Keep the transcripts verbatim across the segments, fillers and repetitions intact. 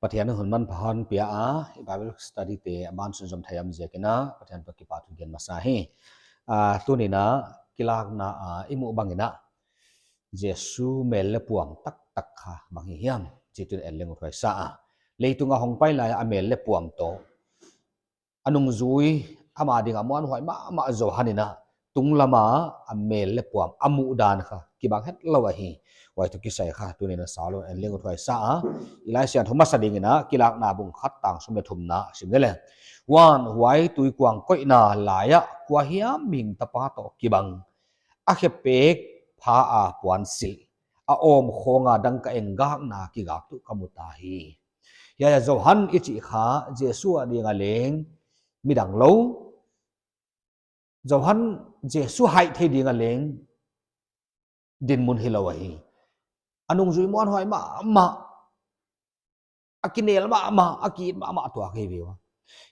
Pathian hun manpha hon pia a, i Bible study te a ban sunzom thei hiam ziakin a, Pathian toh kipahthu gen masa hi. Ah, tuni'n a, kilakna a, i muh bangin a, Jesu mel leh puam taktak kha bang hi hiam, chih tuni'n en leng uthuai sa a. Leitung a hong pai lai a mel leh puam toh, a nungzui, ama ding a muanhuai mahmah Johan in a, tunglam a a mel leh puam a muh dan kha kibang hetlou ahi. Huai toh kisai kha tuni'n a sau lou en leng uthuai sa a. I Laisiangtho thu masa dingin a, Kilakna bung khat tang sawm leh thumna sim leh. Huan huai tuikuang koihna lai ah kua hiam mihing tapa toh kibang, a khepek pha a puansilh, a awm khawng a dangka-eng gakna kigak tuh ka mu ta hi. Hiai a Johan i chih kha Jesu a ding a leng midang lou. Johan Jesu haih thei ding a leng dinmun hilou ahi. A nungzui muanhuai mahmah, a kinel mahmah, a ki-it mahmah tuak hi ve ua.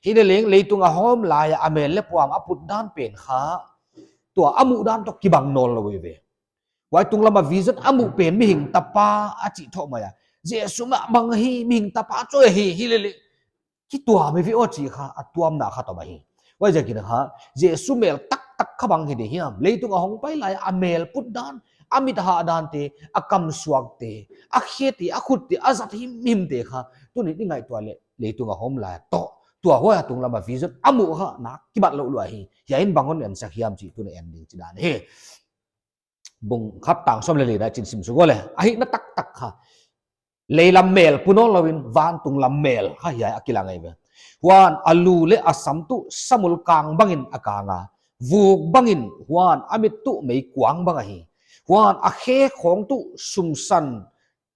Hileleng leitung a hong om lai a a mel leh puam a put dan pen kha, tua a muh dan toh kibang nawnlou hi ve. Huai tunglam a vision a muh pen mihing tapa a chih thoh mai a, Jesu mah bang hi, mihing tapa choi hi, hileleng kituam hi ve aw chih kha a tuamna khat om ahi. Huaiziakin kha, Jesu mel taktak kha bang hi di hiam, leitung a hong pai lai a mel put dan, a mit hah dan te, a kam suak te, a khe te, a khut te, a zat himhim te kha tuni'n i ngaihtuah leh, leitung a hong om lai toh, tua huai a tunglam a vision a muh kha na kibat louh lua hi. Hiai in bang hon ensak hiam chih tuni'n en ding chidan hi. Bung khat tang sawm leh lina chin sim suk leh. A hihna taktak kha, leilam mel pu nawnlou in, vantung lam mel kha hiai a kilang ahi ve. Huan a lu leh a sam tuh samul kang bangin a kang a, vuk bangin, huan a mit tuh meikuang bang ahi. Huan a khe khawng tuh sumsan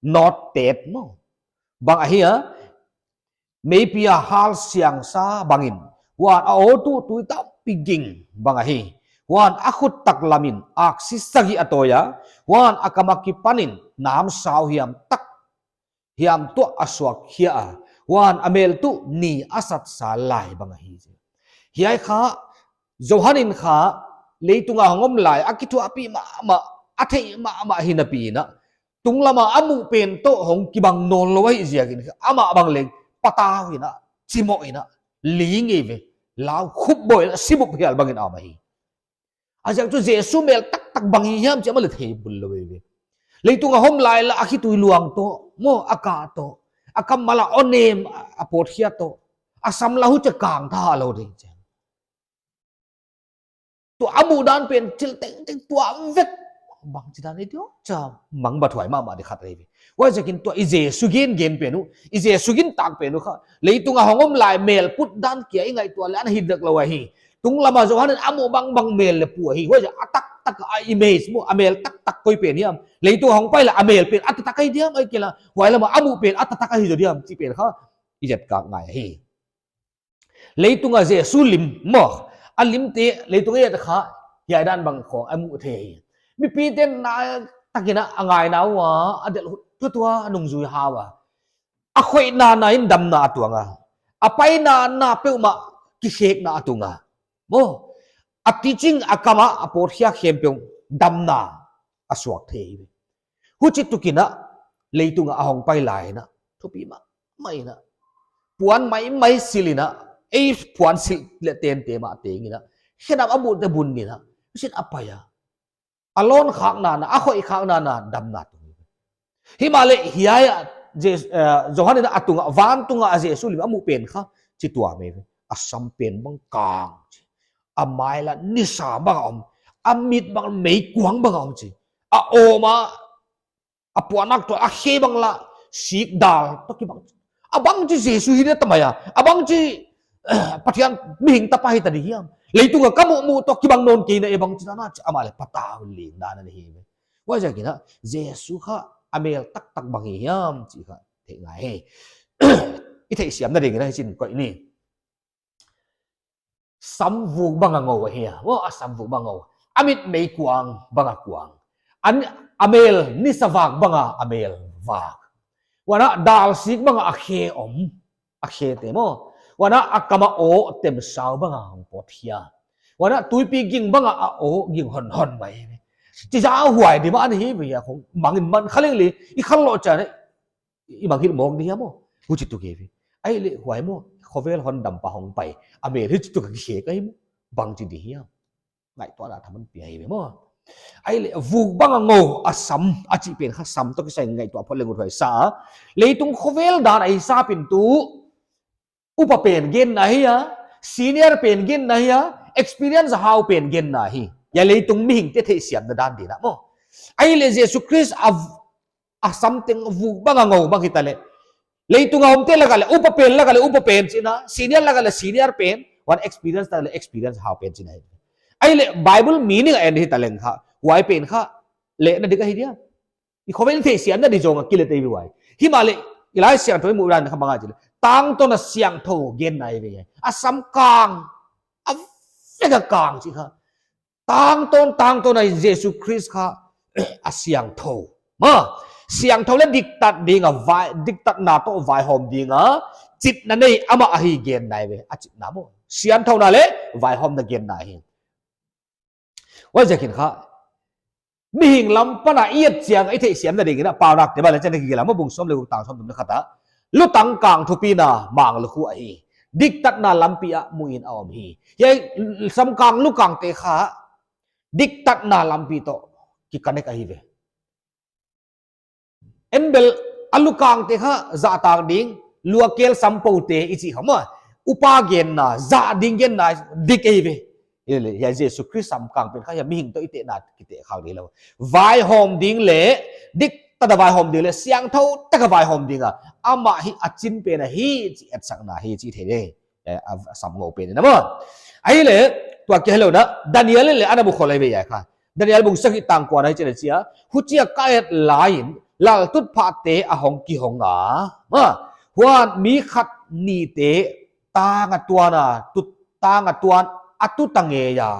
nawt tet maw bang ahi a, meipi a hal siangsa bangin, huan a aw tuh tui tampi ging bang ahi. Huan a khut taklam in aksi sagih a tawi a, huan a kam akipan in namsau hiam tak hiam tuah a suak khia a, huan a mel tuh ni a satsa lai bang ahi. Hiai kha, Johan in kha, leitung a hong om lai a kithuahpih mahmah, a theih mahmah hi napi in a, tunglam a a muh pen toh hong kibang nawnlou ahih ziakin kha, amah bang leng patau in a, chimoh in a, ling hi ve, lau khup bawl in a, sibup hial bangin a om ahi. A ziak chu Jesu mel taktak bang hi hiam chih amah leng thei bullou hi ve. Leitung a hong om lai la a khitui luang toh maw, a kah toh, a kammal a aw nem a pawt khia toh, a sam la huchia kang tha lou ding chi. Tua a muh dan pen chil tengteng tua vek bang chidan hi diam chia mangbathuai mahmah di khat ahi ve. Huaiziakin tua i Jesu gen gen pen uh, i Jesu gintak pen uh kha, leitung a hong om lai mel put dan kia i ngaihtuah leh ana hih dak lou ahi. Tunglam a Johan in a muh bangbang mel leh pu ahi. Huaiziak a taktak a image maw, a mel taktak koi pen hiam, leitung a hong pai lai a mel pen a taktak ahi diam ahihkeileh huai lam a a muh pen a taktak ahi zaw diam chih pen kha i zat kak ngai hi. Leitung a Jesu lim maw, a lim te leitung a et kha, hiai dan bang khawng a muh thei hi. Mipite'n na takin a ngaina ua, a delh hut hut ua, a nungzui hau a, a khoihna na in damna a tuang a, a paina na peuhmah kikhekna a tuang a maw, a teaching a kam a a pawt khia khempeuh damna a suak thei hi. Huchi tukin a, leitung a hong pai lai in a, thupi mahmah in a, puan maimai silh in a, ei puansilh leh tente mah teng in a, khenam a muhte bun in a, huchiin a pai a, a lawn khakna na, a khoih khakna na damna tung. Himahleh hiai a, Je-, eh, Johan in a tung a, vantung a Jesu lim a muh pen kha, chi tua mai ve. A sam pen bang kang chi, a mai la nisa bang a om, a mit bang meikuang bang a om chi, a awm a, a puannak toh a khe bang la sik dal toh kibang. A bangchi Jesu hi dia ta mai a, a bangchi Pathian mihing tapa hi ta di hiam. Leitung a ka muh muh toh kibang nawn kei na e, bangchi dan a chi, amah leh patau ling dan a hi ve. Huaiziakin a, Jesu kha a mel taktak bang hi hiam chih kha theih ngai hi. I theihsiamna dingin a hichiin koih ni. Sam vuk bang a ngou ahi a. Maw, a sam vuk bang a ngou. A mit meikuang bang a kuang. An, a mel nisa vak bang a, a mel vak. Huan a dal sik bang a a khe om. A khe te maw. Huan a a kam a aw temsau bang a hong pawt khia. Huan a tuipi ging bang a a aw ging honhon mai. Chi zah huai di mah ana hi ve a khong. Mangin man kha leng leh, i khanlou chiang in i mangngilh mawk di hiam maw. Huchi tuk hi ve. Ahihleh huai maw, khovel hon dampa hong pai a mel hichi tuk a kikhek ahi maw. Bangchi di hiam. Ngaihtuahna thaman pia hi ve maw. Ahihleh vuk bang a ngou a sam a chih pen kha sam toh kisai ngaihtuah phot leng uthuai sa. Leitung khovel dan a hisap in tu upa pen genna hi a, senior pen genna hi a, experience hau pen genna hi. Hiai leitung mihingte theihsiamna dan ding a maw. Ahihleh Jesu Khrist a v-, a sam teng vuk bang a ngou bang hita leh. Leitung a omte lak ah leh upa pen lak ah leh upa pen chihna, senior lak ah leh senior pen, huan experience lak ah leh experience hau pen chihna hi. Ahihleh Bible meaning a en hita leng kha, huai pen kha, lehna dik ahi dia. I khovel theihsiamna di zong a kile tei ve huai. Himahleh, i Laisiangthou i muh dan kha bang a chi leh. Tangtawn a siangthou genna hi ve. A sam kang, a vek a kang chih kha. Tangtawn, tangtawn a Jesu Khrist kha a siangthou. Maw, siangthou leh diktat ding a vai, diktatna toh vaihawm ding a, chitna nei amah ahi genna hi ve, a chitna maw. Siangthouna leh vaihawmna genna hi. Huaiziakin kha, mihing lam pan a i et chiang a i theihsiamna ding in a Paunak te ba leh chang na ki gel a maw bung sawm leh guk tang sawmthum leh khat a. Lutang kang thupina mang lukhu ahi. Diktatna lampi ah muin a om hi. Hiai sam kang lukang te kha diktatna lampi toh ki connect ahi ve. En bel a lukang te kha zahtak ding, luakel sam pou te i chih kha maw. Upa genna, zah ding genna, dik ahi ve. Hiai leh, hiai Jesu Khrist sam kang pen kha, hiai mihing toh i tehna, kiteh khak di lou. Vaihawm ding leh, diktat a vaihawm ding leh, siangthou tak a vaihawm ding a. Amah hi a chin pen ahi, chih etsakna hi, chih thei ve. Eh, a, a sam ngou pen in a maw. Ahihleh, tua kia hello na, Daniel leh ana mu khol ahi ve hiai kha. Daniel bung sagih tang kua na hichi in a chi a. Huchia ka et lai in, laltutphahte a hong kihong a. Maw, huan mi khat nite tang a tuan a, tu, tang a tuan a tuta ngei a.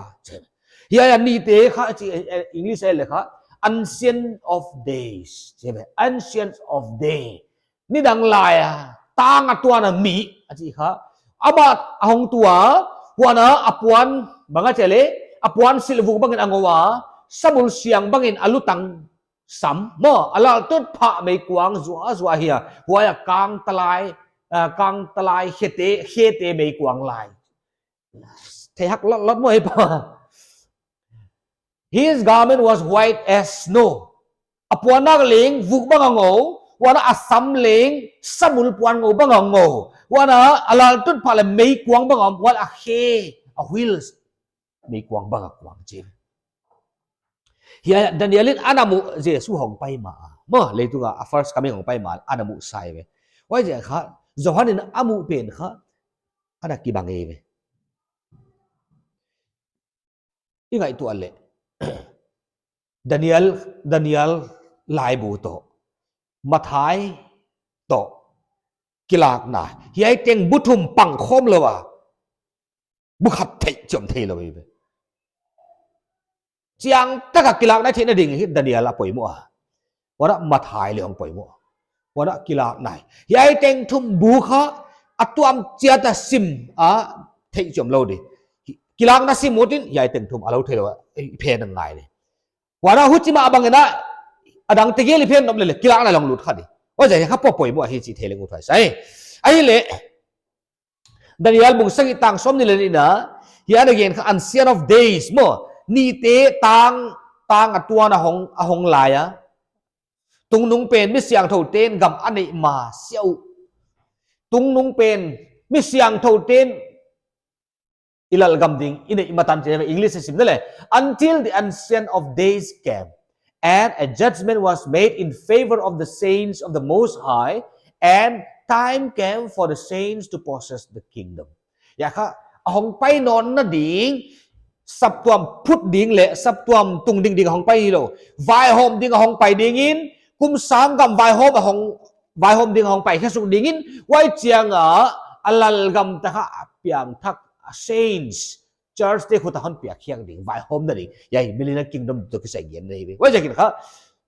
Hiai a nite kha, chi, eh, eh, English a et leh kha, Ancient of Days. Chi ve, Ancient of Day. Nidang lai a, tang a tuan a mi, a chih kha. Amah a hong tu a, huan a puan, bang a chi leh, a puan silh vuk bangin a ngou a, samul siang bangin a lutang sam, maw, a laltutphah meikuang zuazua hi a, huai a kangtalai, ah, kangtalai khete, khete meikuang lai. Theihak lotlot maw hiai pa. His garment was white as snow. A puannak leng vuk bang a ngou, huan a sam leng samul puan ngou bang a ngou. Huan a laltutphah leh meikuang bang a om, huan a khe, a wheels, meikuang bang a kuang chih. Hiai Daniel in ana mu Jesu hong pai ma. Maw, leitung a, a first coming hong pai ma, ana mu sa ahi ve. Huaiziak kha, Johan in a mu pen kha, ana kibang ahi ve. I ngaihtuah leh. Daniel, Daniel laibu toh. Mathai toh. Kilakna. Hiai teng bu thum pang khawm lou a. Bu khat theih chiam theilou ahi ve. Chiangtak a kilakna theihna ding hi Daniel a poimoh a. Huan a Mathai leh hong poimoh. Huan a kilakna. Hiai teng thum bu kha a tuam chiat a sim a theih chiam lou di. Kilakna sim ut in hiai teng thum a lou theilou a, i phen a ngai di. Huan a huchi mah bangin a, a dangte gel i phen nop leh leh, kilakna long lut kha di. Huaiziak kha poimoh ahi chih thei leng uthuai sa. Ahihleh, Daniel bung sagih tang sawmnih leh nih na, hiai a gen kha Ancient of Days maw, nite tang, tang a tuan a hong, a hong lai a. Tungnung pen mi siangthou ten gam a neih ma siau. Tungnung pen mi siangthou ten i lalgam ding i neih ma tan chih English a sim na leh. Until the Ancient of Days came, and a judgment was made in favor of the saints of the Most High, and time came for the saints to possess the kingdom. Hiai kha, a hong pai nawnna ding, saptuam phut ding leh saptuam tung ding ding a hong pai hilou. Vaihawm ding a hong pai ding in, kum sang gam vaihawm a hong, vaihawm ding a hong pai khe suk ding in, huai chiang a, a lalgam te kha a piangthak, a saints, church te khut a hon piak khiak ding, vaihawmna ding. Hiai Millennial Kingdom toh kisai gen ahi ve. Huaiziakin kha,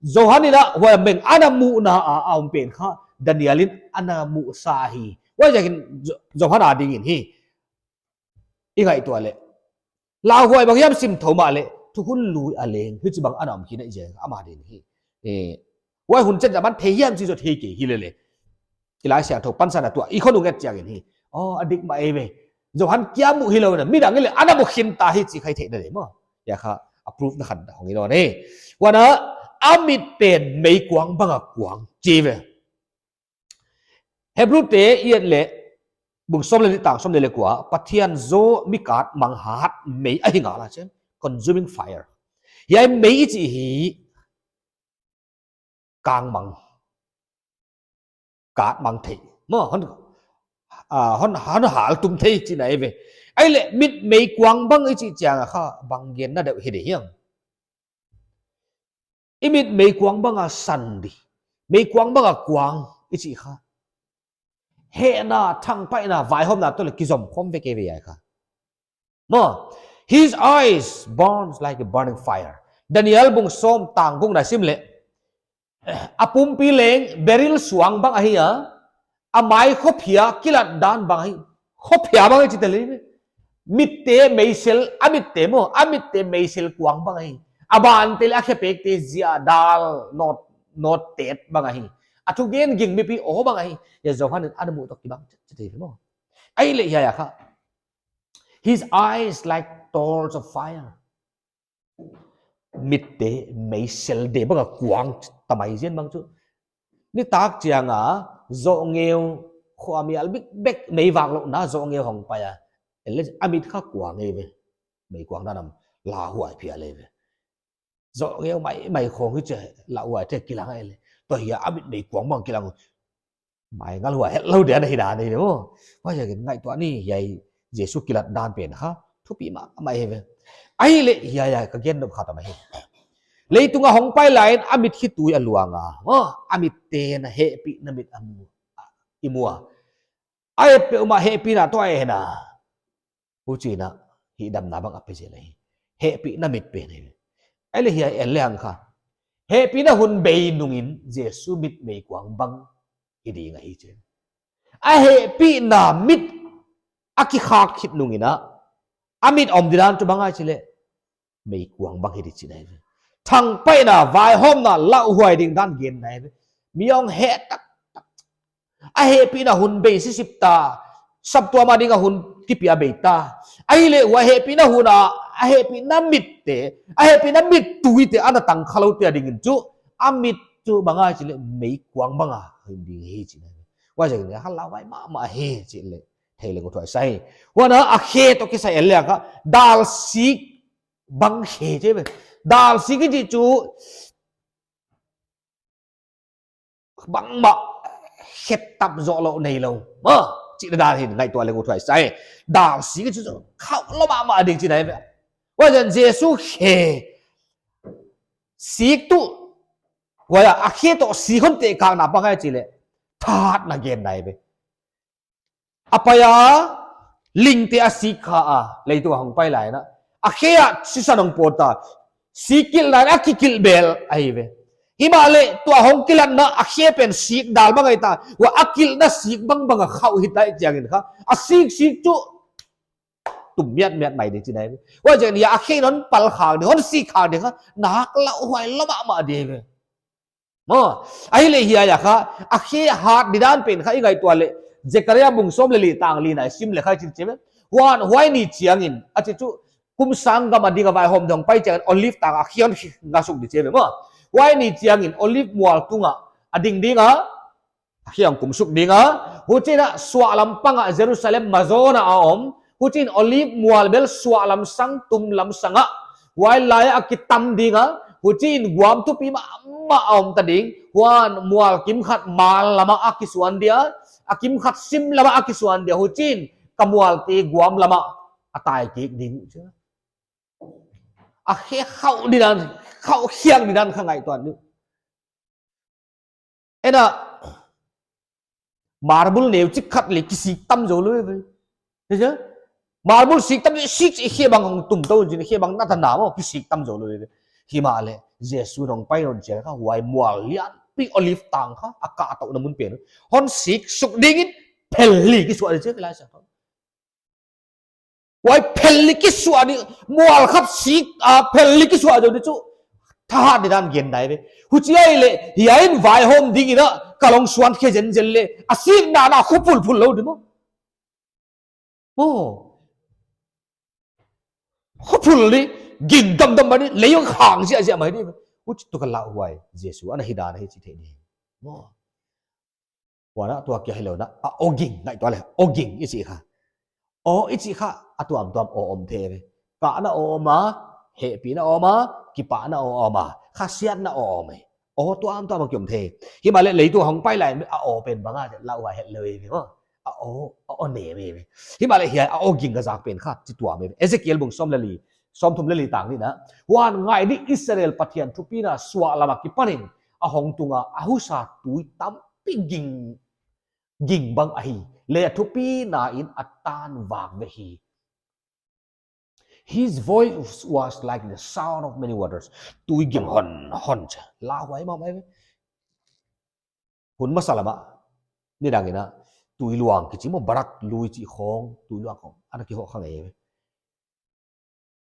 Johan in a, huai meng ana muhna a, a om pen kha, Daniel in ana mu sa hi. Huaiziakin Jo-, Johan a ding in hi. I ngaihtuah leh. Lauhuai bang hiam sim thou mah leh, thukhun lui a leng, hichibang ana om khin a i zia, ama ding hi. Eh, huai hun chen a man thei hiam chih zaw thei kei hi leh leh. Kilai Siangthou pansan a tua i khonung et chiangin hi. Oh, a dik mah ei ve. Johan kia mu hilou na, midang in leng ana mu khin ta hi chih kha i theihna ding maw. Huai kha a proof na khat hong hi nawn e. Huan a, a mit pen meikuang bang a kuang chi ve. Hebrute i et leh, bung sawm leh li tang sawmnih leh kua, Pathian zaw mi katmang hat mei ahi ngal a chi, consuming fire. Hiai mei i chih hi, kangmang, katmang thei. Maw, hon, ah, hon, hon hal tum thei chihna ei ve. Ahihleh mit meikuang bang i chih chiang a kha, bang genna deuh hi di hiam. I mit meikuang bang a san di. Meikuang bang a kuang i chih kha. Hehna, thangpaihna, vaihawmna toh leh kizom khawm vek ei ve hiai kha. Maw, his eyes burns like a burning fire. Daniel bung sawm tang gukna sim leh. A pumpi leng beryl suang bang ahi a. A mai khophia kilat dan bang ahi. Khophia bang ahi chih te leh. Mitte meisel, a mitte maw, a mitte meisel kuang bang ahi. A bante leh a khepekte zia dal, nawt, nawt tet bang ahi. A thugen ging mipi aw bang ahi. Huai Johan in ana muh toh kibang chih te maw. Ahihleh hiai a kha. His eyes like tongues of fire. Mitte meisel de bang a kuang ta mai zen bang chu. Nitak chiang a zoh ngeu, khua mial bikbek mei vak louhna zoh ngeu hong pai a. Ahihleh a mit kha kuang ei ve. Meikuang dan a lauhuai phial ei ve. Zoh ngeu maimai khong hi chi, lauhuai te kilang ei leh. Tua hiai a mit meikuang bang kilang. Mai ngal huai hetlou dia na hi dan ei leh maw. Huaiziakin ngaihtuah ni hiai Jesu kilat dan pen kha. Thupi mahmah ei ve. Ahihleh hiai a ka gen nop khat ahi. Leitung a hong pai lai in a mit khitui a luang a. Maw, a mit te na hehpihna mit a mu. I mu a. A et peuhmah hehpihna toh a et na. Huchiin a, hihdamna bang a pe zel hi. Hehpihna mit pen hi. Ahihleh hiai en leng kha. Hehpihna hun bei nungin Jesu mit meikuang bang hi ding ahi chi. A hehpihna mit a kikhak khit nungin a. A mit om di dan chu bang ahi chi leh. Meikuang bang hi di chihna ei ve. Thangpaihna, vaihawmna, lauhuai ding dan genna ei ve. Mi hong heh taktak. A hehpihna hun bei sisip ta. Saptuam a ding a hun kipia bei ta. Ahihleh huai hehpihna hun a, a hehpihna mit te, a hehpihna mit tui te, ana tang khalou te a dingin chu. A mit chu bang ahi chi leh meikuang bang a hi ding hi chihna ei ve. Huaiziakin a kha lauhuai mahmah hi chih leh. Thei leng uthuai sa hi. Huan a, a khe toh kisai en leng kha. Dalsik bang khe chi ve. Dalsik i chih chu bangmah khe tap zoh lou neilou. Maw, chihna dan hi ngaihtuah leng uthuai sa hi. Dalsik i chih chu khauh lou mahmah ding chihna ei ve. Huaiziakin Jesu khe sik tuh. Huai a, a khe toh sik hon teh kakna bang ahi chi leh. Thahatna genna ei ve. A pai a, lingte a sik kha a, leitung a hong pai lai in a. A khe ah sisan hong pawt ta, sik kilhna in a kikilh bel ahi ve. Himahleh tua hong kilhatna a khe pen sik dal bang ahi ta, huai a kilhna sik bangbang a khauh hita chiangin kha. A sik sik chu tum miatmiat mai ding chihna ei ve. Huaiziakin hiai a khe in hon pal khak ding, hon sik khak ding kha, nak lauhuai lou mahmah ding ve. Maw, ahihleh hiai a kha, a khe hat di dan pen kha i ngaihtuah leh, Zekaria bung sawm leh li tang li na i sim leh kha chih chi ve. Huan, huai ni chiangin, a chih chu, kum sang gam a ding a vaihawm ding pai chiangin, Olive tang a khe hon ngasuk di chi ve maw. Huai ni chiangin, Olive mual tung a, a ding ding a, a khe hong kumsuk ding a, huchiin a suahlam pang a Jerusalem mazawn a om, huchiin Olive mual bel suahlam sang tumlam sang a, huai lai a kitam ding a, huchiin guam thupi mahmah a om ta ding, huan mual kimkhat mal lam a a kisuan dia, a kimkhat sim lam a a kisuan dia, huchiin ka mualte guam lam a a tai kik ding. A khe khauh di dan, khauh khiak di dan kha ngaihtuah ni. En a, marble neu chik khat leh kisik tam zou lou ve. Marble sik tam, sik i khe bang hong tum tou chin, khe bang na ta na maw, kisik tam zou lou ve. Himahleh, Jesu hong pai nawn chiang kha, huai mual lianpi Olive tang kha, a kah touhna mun pen. Hon sik suk dingin, phel li kisuah di chi ve lai sa. Huai phel li kisuah di, mual khat sik, a phel li kisuah zou di chu. Thahat di dan gen nai ve. Huchi ahihleh, hiai in vaihawm dingin a, ka lungsuan khe zenzen leh, a sikna na kho phulphul lou di maw. Maw. Kho phul ni, ging damdam ni, lei hong khang ziahziah mai ni. Huchi tuh ka lauhuai, Jesu ana hi dan hi chi thei ni. Maw. Huan a tua kia hilou na, a aw ging, ngaihtuah le, aw ging i chih kha. Aw i chih kha, a tuamtuam aw om thei ve. Kahna aw om a, hehpihna aw om a, kipahna aw om a, khasiatna aw om e. Aw tuamtuam a ki om thei. Himahleh leitung hong pai lai, a aw pen bang a, lauhuai het lou e ve maw. A aw, a aw nem e ve. Himahleh hiai, a aw ging ka zak pen kha, chi tuam e ve. Ezekiel bung sawm leh li, sawmthum leh li tang nihna. Huan ngai di Israel Pathian thupina suahlam akipanin, a hong tung a, a husa tui tampi ging, ging bang ahi. Leh a thupina in a tan vak ve hi. His voice was like the sound of many waters. Tui ging hon, hon cha. Lauhuai mahmah e ve. Hun masa lam a. Nidang in a. Tui luang kichi maw barak lui chi khong. Tui luang khong. Ana kihoh khang e ve.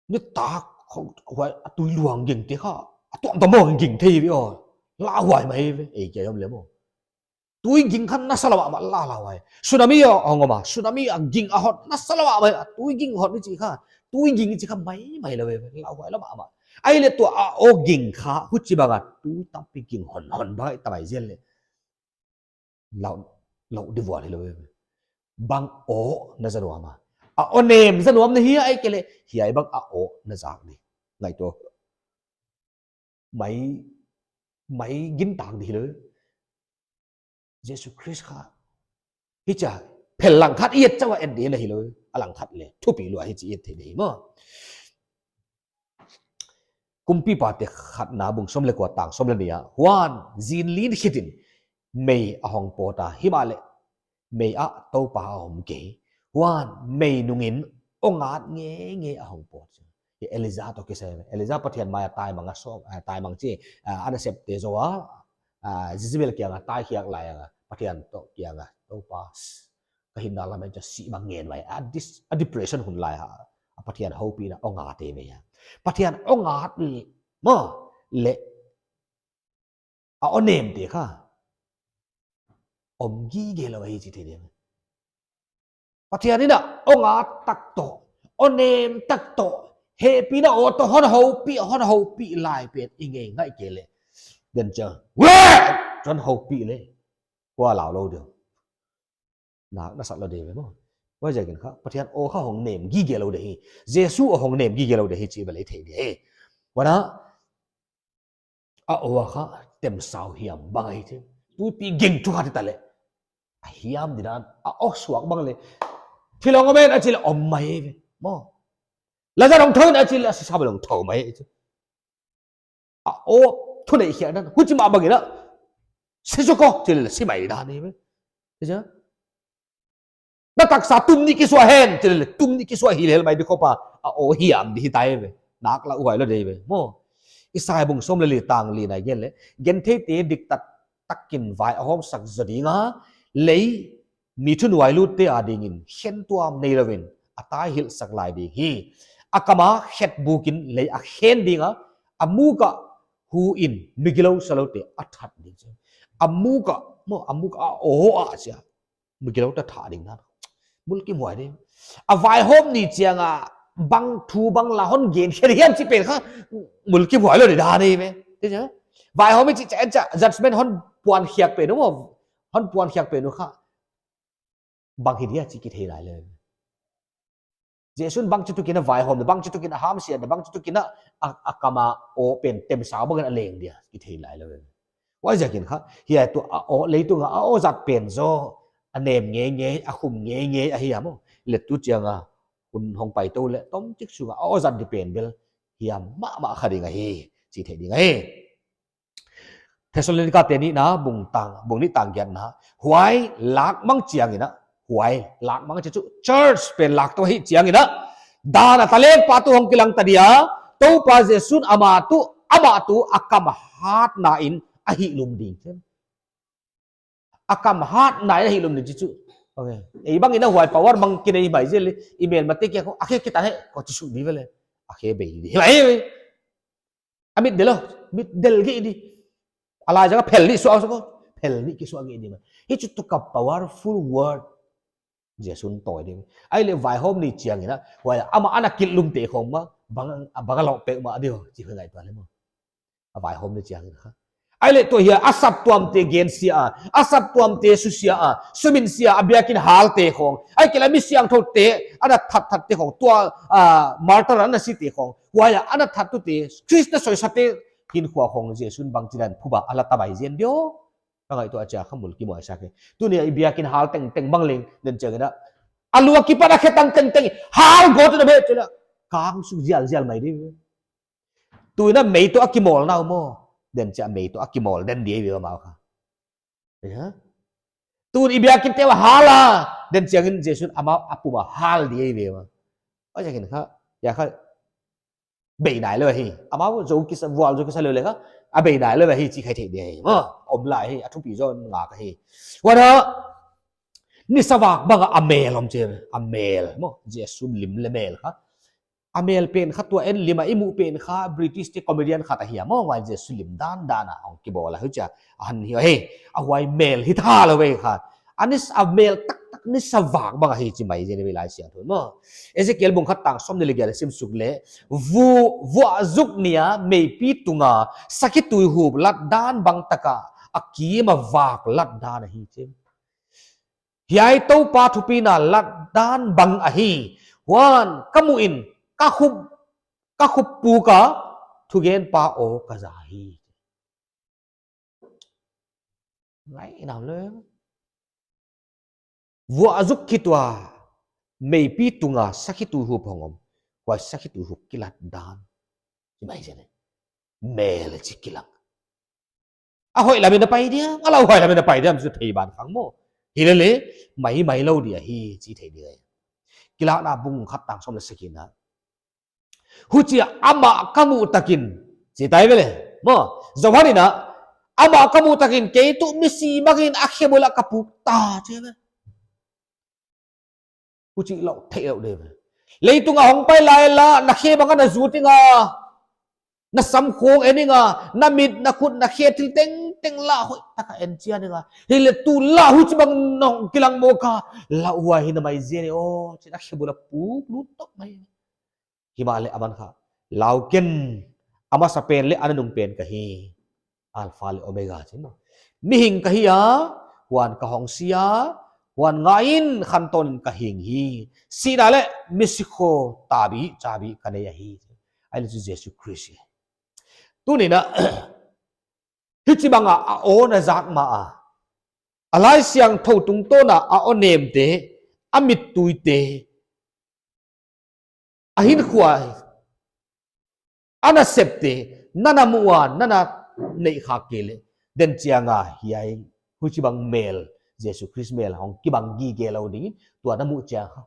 Nitak khong huai a tui luang ging te kha. A tuamtuam maw ging thei ve aw. Lauhuai mai ve. Ei kia om le maw. Tui ging kha nasa lou mahmah la lauhuai. Tsunami a hong om a, tsunami a ging a hot nasa lou mahmah, tui ging hot ni chi kha. Tui ging chi kha maimai lou ve, lauhuai lou mahmah. Ahihleh tua a aw ging kha, huchibang a, tui tampi ging hon hon bang a i tamai zel leh. Lau, lau di vual hilou ve. Bang aw na za nuam a. A aw nem za nuam na hi ahihkeileh, hiai bang a aw na zak di. Ngaihtuah. Mai, mai gin tang di hilou. Jesu Khrist kha. Hichia, phel langkhat i et chauh a et di na hilou. A langkhat leh, thupi lua hichi et thei di maw. Kumpipate khatna bung sawm leh kua tang sawm leh nih a. Huan, zinlin khitin, mei a hong pawt a. Himahleh, mei ah Toupa a om kei. Huan, mei nungin aw ngat ngeingei a hong pawt. Hi Elijah toh kisai. Elijah Pathian mai a taimang a sawm, ah, taimang chi, ah, a nasepte zoh a, ah, Jezebel kiang a taikhiak lai a, Pathian toh kiang a, Toupa, ka hinna lam ah sih bang ngen mai. A dis-, a depression hun lai a, a Pathian hopihna aw ngat e ve a. Pathian aw ngat leh, maw, leh, a aw nemte kha om gige lou hi chi thei ding. Pathian in a aw ngat tak toh, aw nem tak toh, hehpihna aw toh hon houpih, hon houpih lai pen i ngei ngaih kei leh. Den cha, we! Chon houpih leh. Kua lau lou ding. Nak na sak lou di ve maw. Huaiziakin kha, Pathian aw kha hong nem gige lou di hi. Jesu aw hong nem gige lou di hi chih bel i thei di hi. Huan a, a aw kha temsau hiam bang ahi thei. Tuipi ging thu khat i ta leh. A hiam di dan, a aw suak bang leh. Thil hong om en a chi leh om mai ve. Maw. Lazar hong thou in a chi leh, a sisa bel hong thou mai. A aw, thuneih khiak dan. Huchi mah bangin a. Si suk aw, chi leh si mai dan hi ve. Chi cha. Na taksa tum nih kisuah hen, chi leh tum nih kisuah hi lel mai di khop a. A aw hiam di hi tai ve. Nak lauhuai lou di ve. Maw. Isai bung sawm leh li tang li na gen leh. Gentheite diktat takin vai a hawmsak zaw ding a. Lei mi thunuailutte adingin khentuam neilouvin a taihilhsak lai ding hi. A kam a khet bukin lei a khen ding a, a muk ah hu in mi gilou saloute a that ding chi. A muk ah, maw, a muk ah a aw ah chia. Mi giloute that ding dan. Mulkimhuai di. A vaihawm ni chiang a bang thu bang la hon gen khe hiam chih pen kha mulkimhuai lou di dan hi ve. Chi cha. Vaihawm i chih cha, cha, judgment hon puan khiak pen uh, hon puan khiak pen uh kha. Bang hi dia chih kithei lai lou. Jesu'n bangchituk in a vaihawm, bangchituk in a hamsiat, bangchituk in a, a, a kam a aw pen temsau bangin a leng dia kithei lai lou. Huaiziakin kha, hiai tua a aw leitung a, a aw zat pen zaw, a nem ngeingei, a khum ngeingei ahi a maw. Leh tu chiang a, hun hong pai tou leh, tomchik sung a, a aw zat di pen bel, hiam mahmah kha ding ahi, chi thei ding ahi. Thessalonika te nihna bung tang, bung nih tang giatna. Huai lak mang chiangin a. Huai lak mang chi chu church pen lak tou hi chiangin a. Dan a taleng pa tuh hong kilang ta dia. Toupa Jesu'n amah tuh, amah tuh a kam hatna in a hihlum ding. A kam hatna in a hihlum ding chi chu. Okay. Ei bangin a huai power bang kinei mai zel leh. I melmate kia khong, a khe kitan hi, kou chi suk di ve leh. A khe bei di. Mai ve. A mit di lou, Mit del gei di. A lai zang a phel nih suah suah ko. Phel nih kisuah gei di mah. Hichi tuh ka powerful word. Jesu'n tawi ding. Ahihleh vaihawm ni chiangin a, huai amah ana kilhlum te khong mah, bang, bang a lawh pek mah di uh, chi kha ngaihtuah le maw. A vaihawm ni chiangin kha. Ahihleh tua hi a saptuamte gensia a, a saptuamte susia a, suminsia a, biakin halte khong. Ahihkeileh mi siangthoute, ana that that te khong. Tua, ah, martyr ana si te khong. Huai a, ana that tute, Khrist na soisate, hinkhua khong Jesu'n bangchidan phuba, a la ta mai zen di uh. Ka ngaihtuah chiang kha mulkimhuai sa ke. Tuni a i biakin hal tengteng bang leng, den chiangin a. A lu a kipan a khe tang tengteng, hal go tu na be chila. Kang suk zial zial mai di. Tuni a mei toh a kimawl na uh maw. Den chia mei toh a kimawl den di ve amau kha. Ya. Tuni i biakin te uh hal a. Den chiangin Jesu'n amau a pum a hal di ve maw. A chiangin kha. Ya kha. Bei nai lou hi. Amau zou kisa, vual zou kisa lou le kha. A bei nai lou hi chi khai thei di hi. Maw, om lai hi, a thupi zaw ngak hi. Huan a, nisa vak bang a mel om chi, a mel. Maw, Jesu lim le mel kha. A mel pen kha tua en lim a i muh pen kha British te comedian khat ahi a. Maw, huai Jesu lim dan dan a hong kibawl a huchia. A han hi hi. A huai mel hi tha lou ve kha. A nisa mel taktak nisa vak bang ahi chi mai zen ve Laisiangthou in maw. Ezekiel bung khat tang sawmnih leh giat sim suk le. Vu, vuah zuk ni a meipi tunga sakhi tuihup lat dan bang tak a a kim a vak lat dan ahi chi. Hiai Toupa thupina lat dan bang ahi. Huan ka muh in ka khup, ka khup puk a thugenpa aw ka za hi. Ngai nam le. Vuah zuk khit ua meipi tunga sakhi tuihup hong om. Huai sakhi tuihup kilat dan. Chi mai zen e. Mel chi kilang. A hoih lam in a pai diam, a lau hoih lam in a pai diam, chu thei ban khang maw. Hilele, mai mai lou di ahi, chi thei di ahi. Kilakna bung khat tang sawm leh sagihna. Huchia amah ka muh takin, chi tai vele. Maw, Johan in a, amah ka muh takin, kei tuh misi bangin a khe bul a ka puk ta, chi ve. Huchi lou, thei lou di ve. Leitung a hong pai lai la, na khe bang a na zut ding a. Na sam khong en ding a, na mit, na khut, na khe thil tengteng la hoih taka en chian ding a. Hileh tu la huchi bang nong kilang maw ka. La huai hi na mai zen e aw, chi na khe bul a puk lut tok mai. Himahleh aman kha. Lau ken, a masa pen leh a nunung pen ka hi. Alpha leh Omega chi maw. Mihing ka hi a, huan ka hong si a, huan ngai in khantawn in ka hing hi. Sihna leh misikho tabih, chabih ka nei ahi. Ahihleh chu Jesu Khrist hi. Tuni'n a, hichibang a, a aw na zak ma a. A Laisiangthou tungtawn a, a aw nemte, a mittuite, a hinkhua, a nasepte, na na muh a, na na neih khak kei leh, den chiang a hiai, huchibang mel, Jesu Khrist mel, hong kibang gige lou ding, tua na muh chiang kha,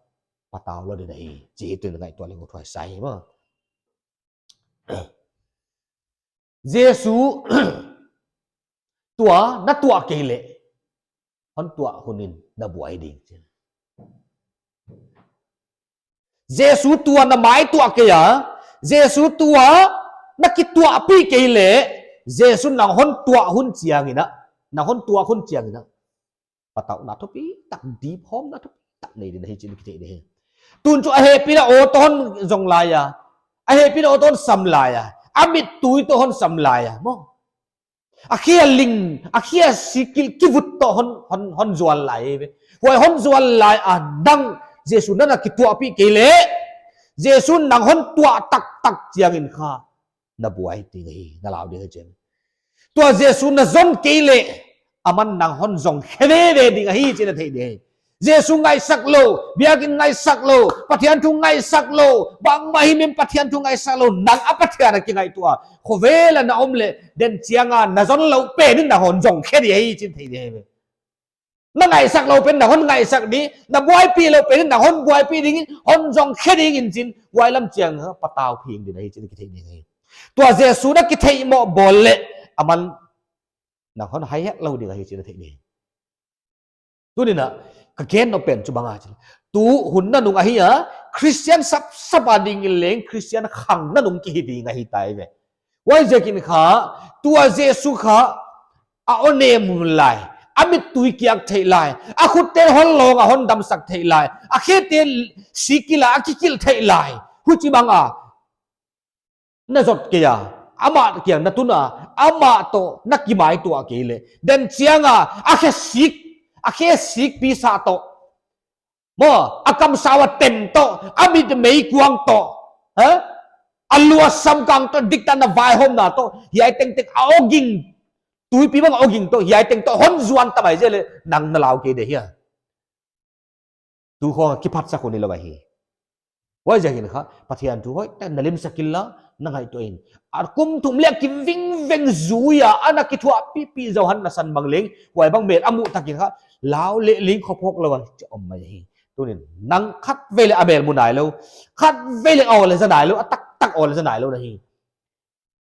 patau lou ding ahi, chi hi tuni'n ngaihtuah leng uthuai sa hi maw. Jesu tua na tuah kei leh, hon tuah hun in na buai ding. Jesu tua na mai tuah kei a, Jesu tua na kituahpih kei leh, Jesu nang hon tuah hun chiangin a, nang hon tuah hun chiangin a. Patauhna thupitak, dip hawmna thupitak nei ding ahi chih kithei ding ahi. Tun chu a hehpihna aw toh hon zong lai a, a hehpihna aw toh hon sam lai a, a mittui toh hon sam lai a, maw. A khe a ling, a khe a sikil kivut toh hon, hon, hon zual lai ve. Huai hon zual lai a nang Jesu na na kituahpih kei leh, Jesu nang hon tuah taktak chiangin kha na buai ding ahi, na lau ding ahi chiang. Tua Jesu na zon kei leh, aman nang hon zong khe veve ding ahi chih na thei ding ahi. Jesu ngaihsak lou, biakin ngaihsak lou, Pathian thu ngaihsak lou, bangmah himhim Pathian thu ngaihsak lou, nang a Pathian a kingaihtuah a, khovel a na om leh, den chiang a na zon lou pen in nang hon zong khe di ahi chih thei ding ahi. Na ngaihsak lou pen nang hon ngaihsak di, na buaipih lou pen nang hon buaipih ding, hon zong khe ding in chin, huai lam chiang kha patau phing ding ahi chih kithei ding ahi. Tua Jesu na kitheihmoh bawl leh, aman nang hon hai het lou ding ahi chih na thei ding ahi. Tuni'n a, ka gen nop pen chu bang a chih. Tu hun nanung ahi a, Christian sapsap a ding in leng, Christian khang nanung kihi ding ahi tai ve. Huaiziakin kha, tua Jesu kha, a aw nem lai, a mittui kiak theih lai, a khutte hon lawng a hon damsak theih lai, a khete sik kila a kikilh theih lai. Huchibang a na zot kei a, amah kiang na tun a, amah toh na kimaituah kei leh, den chiang a, a khe sik, a khe sik pi sa toh, maw, a kamsau a tem toh, a mit meikuang toh, ha? A lu a samkang toh, diktatna vaihawmna toh, hiai tengteng a aw ging, tuipi bang a aw ging toh, hiai teng toh hon zuan ta mai zel leh, nang na lau kei de hia. Tu khong a kiphatsak hun hilou ahi. Huaiziakin kha, Pathian thu hoihtak na limsak inla, na ngaihtuah in. A kum thum leh kivingveng zui a, ana kithuahpihpih Johan na san bang leng, huai bang mel a muh takin kha, lau leh ling khop hok lou a, chi om mai hi. Tunin, nang khatvei leh a mel mu nailou, khatvei leh aw leh za nailou, a taktak aw leh za nailou na hi.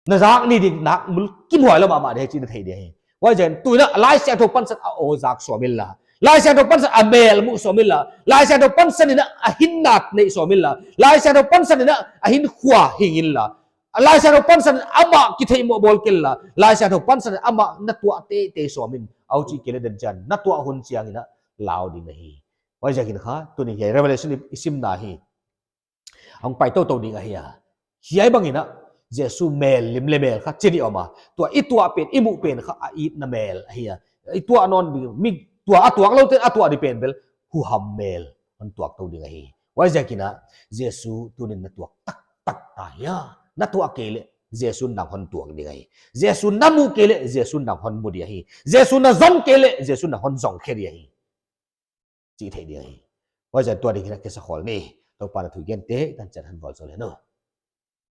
Na zak ni ding nak mul kimhuai lou mahmah di hi chih na thei di hi. Huaiziakin tuin a Laisiangthou pansan a aw zak sawm inla, Laisiangthou pansan a mel muh sawm inla, Laisiangthou pansan in a hinna neih sawm inla, Laisiangthou pansan in a hinkhua hing inla, Laisiangthou pansan in amah kitheihmoh bawl kei inla, Laisiangthou pansan in amah na tuah teitei sawm in, huchi kei leh den chiang, na tuah hun chiangin a lau ding na hi. Huaiziakin kha, tunin hiai Revelation i simna hi hong pai toutou ding ahi a. Hiai bangin a, Jesu mel lim leh mel kha chi di om a. Tua i tuah pen, i muh pen kha a itna mel ahi a. I tuah nawn ding, mi tua a tuak louten a tuah di pen bel, huham mel hon tuak tou ding ahi. Huaiziakin a, Jesu tunin na tuak taktak ta hia. Na tuah kei leh, Jesu'n nang hon tuak ding ahi. Jesu na mu kei leh, Jesu'n nang hon mu ding ahi. Jesu na zong kei leh, Jesu'n nang hon zong khe ding ahi, chih theih ding ahi. Huaiziakin tua dingin a kisa khawl ni. Toupa'n a thu i gente, tan chiat hon vualzawl hen aw.